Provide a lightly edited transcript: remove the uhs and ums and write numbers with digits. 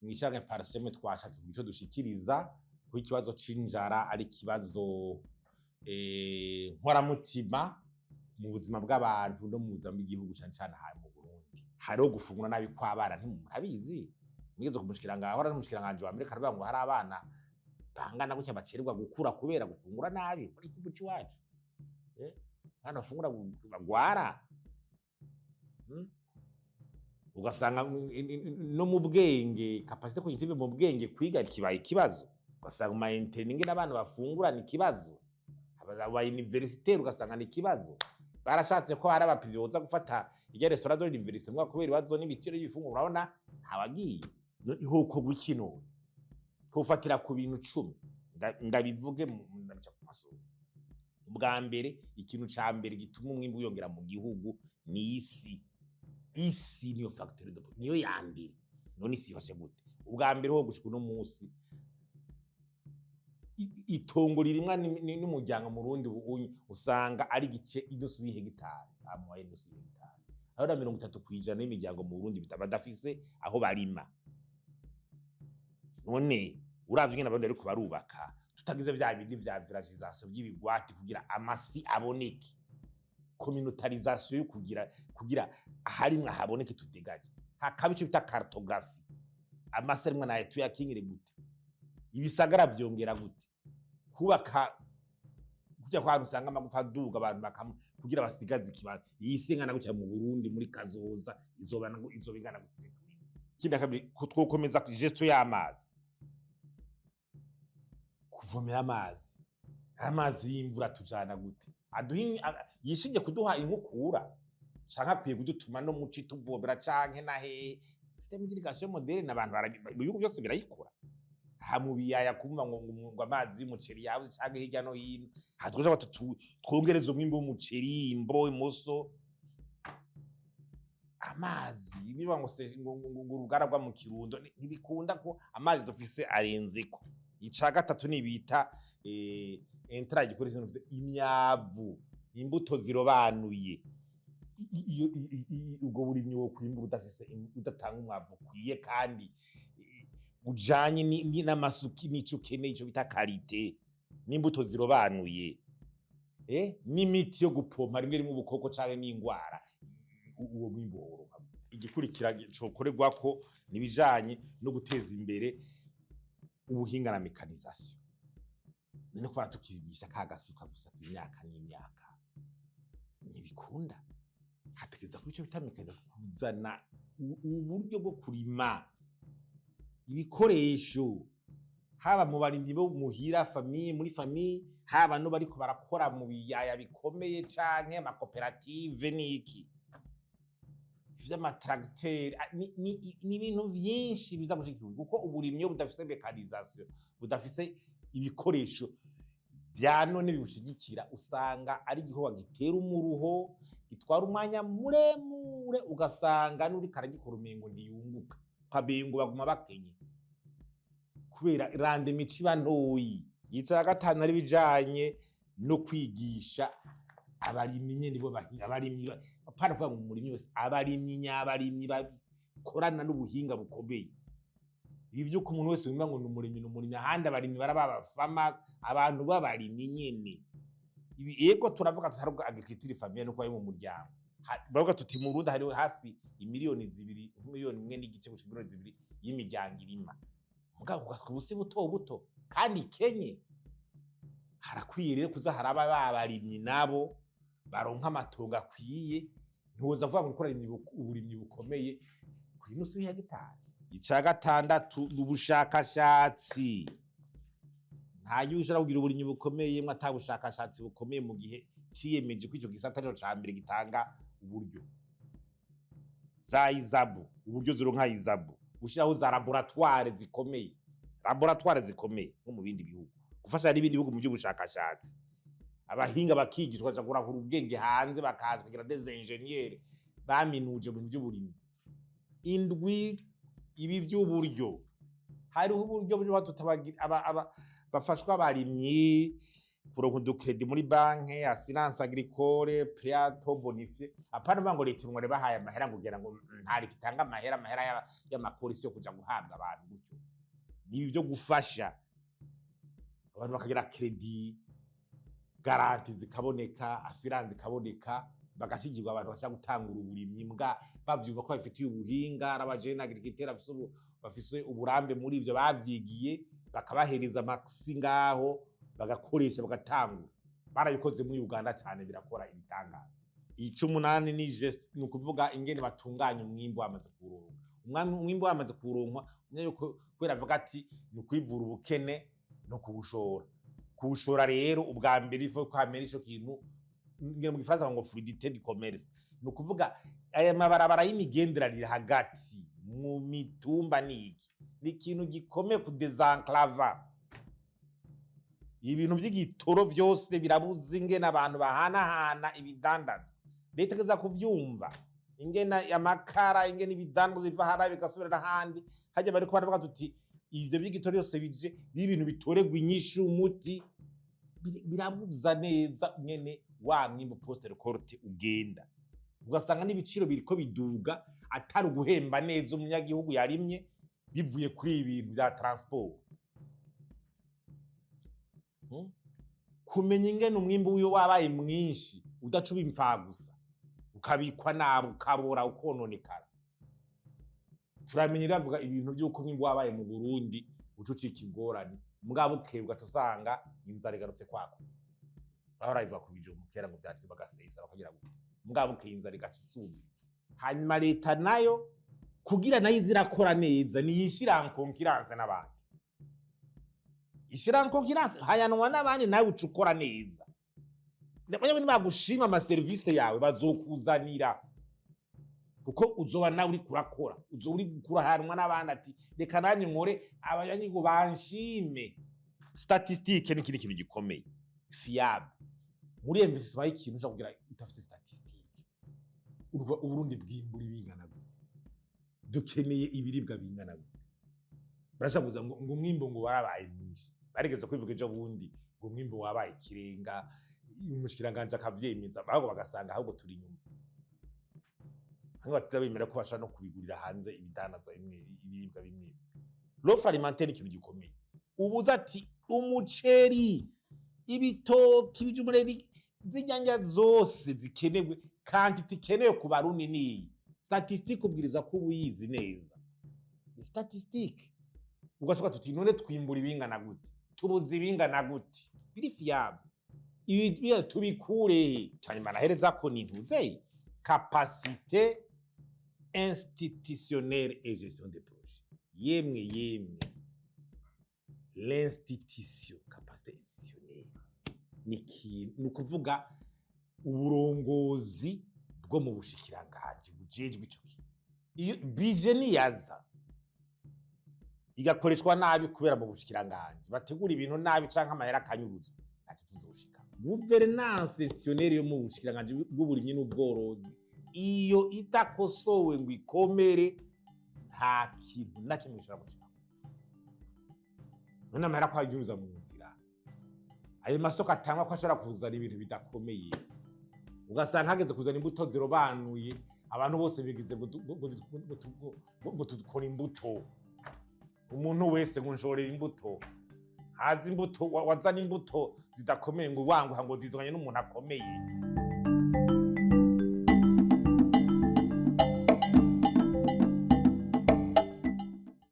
Mw'ishirahamwe PARCEM twashatse kugira ico dushikiriza kuko ikibazo c'inzara ari ikibazo nkoramutima mu buzima bw'abantu no mu buzima bw'igihugu, cane cane aha mu Burundi. Hariho gufungura nabi kw'abana, ntimurabizi? Mwigeze kumushikiranganje, ahora n'umushikiranganji wa mbere karavuga ngo hari abana bangana gutya bacererwa gukura kubera gufungura nabi muri igihugu c'iwacu. Abana bafungura bagwara. Ugasanga no mu bwenge, capacité cognitive mu bwenge, kwiga kibaye ikibazo. Ugasanga mu ma internats ingene abana bafungura ni ikibazo. Aba universitaire ugasanga ni ikibazo. Barashatse ko hari aba privés boza gufata irya restaurant de l'université, mugabo kubera ibibazo n'ibiciro by'ibifungurwa urabona ntawagiye. Hokorwa iki none? Twofatira ku bintu 10. Ndabivuge ndabica ku masonga. Ubwa mbere, ikintu ca mbere gituma umwimbu wiyongera mu gihugu ni isi. Isi niyo facteur de, niyo ya mbere. None isi yifashe gute? Ubwa mbere ho, gushika uno munsi, itongo ririmwa n'umuryango mu Burundi ubu usanga ari igice, inusu y'ihegitari, amuhaye inusu y'ihegitari. Aho na 30% y'imiryango mu Burundi badafise aho barima. None uravye ingene abarundi bariko barubaka, tutagize vya bindi vya villagisation vy'ibigwati kugira amasi aboneke, communautarisation yo kugira aharimwe haboneke, tudegaje, hakaba ico bita cartographie, amasi arimwe nayo tuyakingire gute? Ibisagara vyongera gute? Kubaka kujya kwa usanga amagufa aduga, abantu bakamu kugira basigaze ikibanza. Iyi si ingana gutya mu Burundi muri kazoza izoba izoba ingana gutya? Ikindi kabiri, twokomeza gestion y'amazi, kuvomera amazi. Amazi y'imvura tujana gute? Aduha yishinge kuduha inkukura canke akwiye kudutuma no muci tuvomera, canke na hehe? Système d'irrigation moderne abantu mu bihugu byose birayikora. Ha mu biyaya kumva ngo amazi y'umuceri yabuze canke hirya no hino hatwoja bati twongereze umwimbu w'umuceri, imbo imoso amazi biba ngo se ngo urugaragwa mu Kirundo ntibikunda ko amazi dufise arenzeko. Ica gatatu ni bita intrant igikoresho, imyavu, imbuto zirobanuye. Iyo ubwo burimyi wo kwimbura udafise udatanga umwavu ukwiye kandi ujanye n'amasuki n'ico ukeneye, ico bita qualité, n'imbuto zirobanuye, n'imiti yo gupompa rimwe rimwe ubukoko canke n'ingwara, uwo mwimbu woroha. Igikurikira cokorerwako nibijanye no guteza imbere ubuhinga na mécanisation. None ko baratukibigisha ka gasuka gusa ku imyaka n'imyaka, ntibikunda. Hategeza kuba ico bita mécanisation, kuzana uburyo bwo kurima, ibikoresho, haba mu barimyi bo muhira, famille muri famille, haba no bariko barakora mu biyaya bikomeye canke amakoperative n'iki vy'ama tracteurs. Ni ibintu vyinshi biza gushigikirwa, kuko uburimyi iyo budafise mécanisation, budafise ibikoresho vya none bibushigikira, usanga ari igikorwa gitera umuruho, gitwara umwanya muremure, ugasanga n'uriko aragikora umengo ntiyunguka, ukamengo baguma bakenye kubera rendement iba ntoyi. Ica gatanu ari bijanye no kwigisha abarimyi nyene bo abarimyi apana kuvuga ngo umurimyi wese, abarimyi nyabarimyi bakorana n'ubuhinga bukomeye. Ibi vy'uko umuntu wese yumva ngo ni umurimyi, ni umurimyi, ahandi abarimyi baraba aba farmers, abantu b'abarimyi nyene. Ibi ego turavuga tuti hariho agriculture familiale no kuba mu muryango. Baravuga tuti mu Burundi hariho hafi imiliyoni 2, 1.5 miliyoni gushika miliyoni 2 y'imiryango irima, mugabo ugatwa ubusi buto buto kandi ikenye. Harakwiye rero kuza haraba babarimyi nabo baronka amatongo akwiye. Ntiwoza kuvuga ngo ukora uburimyi bukomeye kw'inusu y'hegitari. Ica gatandatu ni ubushakashatsi. Nta gihugu ushobora kugira uburimyi bukomeye mwo ata bushakashatsi bukomeye, mu gihe ciyemeje ko ico gisata arico ca mbere gitanga uburyo, za ISABU, uburyo zironka ISABU, gushiraho za laboratoire zikomeye, laboratoire zikomeye nko mu bindi bihugu, gufasha n'ibindi bihugu mu by'ubushakashatsi, abahinga bakigishwa, baja kurahura ubwenge hanze, bakaza kugira des ingénieurs baminuje mu bintu by'uburimyi. Indwi, ibi by'uburyo. Hariho uburyo buriho tutabagira aba bafashwa abarimyi. Kuronka udu crédits muri banque, assurance agricole, prêt à taux bonifié. Apana uvuga ngo leta ngo bahaye amahera ngo kugira ngo ntari kitanga amahera, amahera y'amapolisi yo kuja guhabwa abantu gutyo. Ni ibyo gufasha abantu bakagira crédit, garanties zikaboneka, assurance ikaboneka, bagashyigirwa abantu bashaka gutangura uburimyi mbwa bavyumva ko babifitiye ubuhinga, ari aba jeunes agriculteurs bafise uburambe muri ivyo bavyigiye, bakabahereza amasi ngaho bagakoresha, bagatangura. Barabikoze muri Uganda cyane, birakora ibitangaza. Icumunani ni ni ukuvuga ingene batunganya umwimbu wamaze kuwuronka. Umwimbu wamaze kuwuronkwa, umenya yuko kubera avuga ati ni ukwivura ubukene no kuwushora. Kuwushora rero, ubwa mbere ifo kwamera ico kintu ngira mu gifaransa ngo fluidité du commerce, ni ukuvuga aya mabarabara y'imigenderanire hagati mu mitumba. Niki ni ikintu gikomeye ku désenclaver ibintu by'igitoro vyose. Birabuze ingene abantu bahanahana ibidandazwa. Leta igeza kuvyumva ingene amakara, ingene ibidandazwa biva hariya bigasubira n'ahandi. Hajya bariko baravuga tuti ivyo by'igitoro byose bije n'ibintu bitoregwa inyishu, umuti. Birabuza neza ingene wa mwimbu post-récolte ugenda, ugasanga n'ibiciro biriko biduga, atari uguhemba neza umunyagihugu yarimye, bivuye kuri ibi bintu vya transport. Kumenya ingene umwimbu wiwe wabaye mwinshi udaca uba impfagusa, ukabikwa nabi, ukabora, ukononekara. Turamenye bavuga ibintu by'uko umwimbu wabaye mu Burundi uca ucika ingorane, mugabo bukeye ugaca usanga inzara igarutse kwako. Bahora biva ku bijumbu kera ngo byatse bagasesa bakagira gute, mugabo bukeye inzara igaca isubiritse. Hanyuma leta nayo kugira nayo izirakora neza, niyishira en concurrence n'abandi, ishira en concurrence, hayanwa n'abandi, nawe uca ukora neza. Ndabona nibagushima amaserivisi yawe bazokuzanira, kuko uzoba nawe uri kurakora, uzoba uri kurahanwa n'abandi, ati reka nanjye nkore abanyagihugu banshime. Statistique ni ikindi kintu gikomeye fiable muri investissement y'ikintu ushobora kugira udafite statistique. Urumva Uburundi bwimbura ibingana gute? Dukeneye ibiribwa bingana gute? Barashobora kuza ngo umwimbu ngo warabaye mwinshi. Barigeze kwivuga ejo bundi ngo umwimbu wabaye ikirenga, umushikiranganji akavyemeza, ahubwo bagasanga ahubwo turi inyuma. Hamwe bataba bemera ko bashobora no kubigurira hanze ibidandazwa bimwe, ibiribwa bimwe. L'offre alimentaire ni ikintu gikomeye. Ubuza ati umuceri, ibitoki, ibijumbu, z'inyanya zose zikenewe, quantité ikenewe ku Barundi niyi. Statistique ubwiriza ko ubuyizi neza, ni statistique. Ugashoka tuti none twimbura ibingana gute, tubuze ibingana gute, biri fiable, ibi tubikure. Hanyuma nahereza ko nintuze capacité institutionnelle et gestion des projets. Yemwe yemwe, l'institution, capacité institutionnelle ni ikintu, ni ukuvuga uburongozi bwo mu bushikiranganji bujejwe ico kintu. Iyo budget niyaza igakoreshwa nabi kubera mu bushikiranganji bategura ibintu nabi canke amahera akanyuruzwa, ntacyo tuzoshika. Gouvernance institutionnelle yo mu bushikiranganji bw'uburimyi n'ubworozi, iyo idakosowe ngo ikomere, nta kintu na kimwe gishobora gushika. None amahera ko anyuza mu nzira, ayo masoko atangwa ko ashobora kuzana ibintu bidakomeye, ugasanga hageze kuzana imbuto zirobanuye, abantu bose bigize ngo dukora imbuto, umuntu wese ngo nshorera imbuto, haza imbuto, wazana imbuto zidakomeye ngo wanguha ngo zizanye n'umuntu akomeye.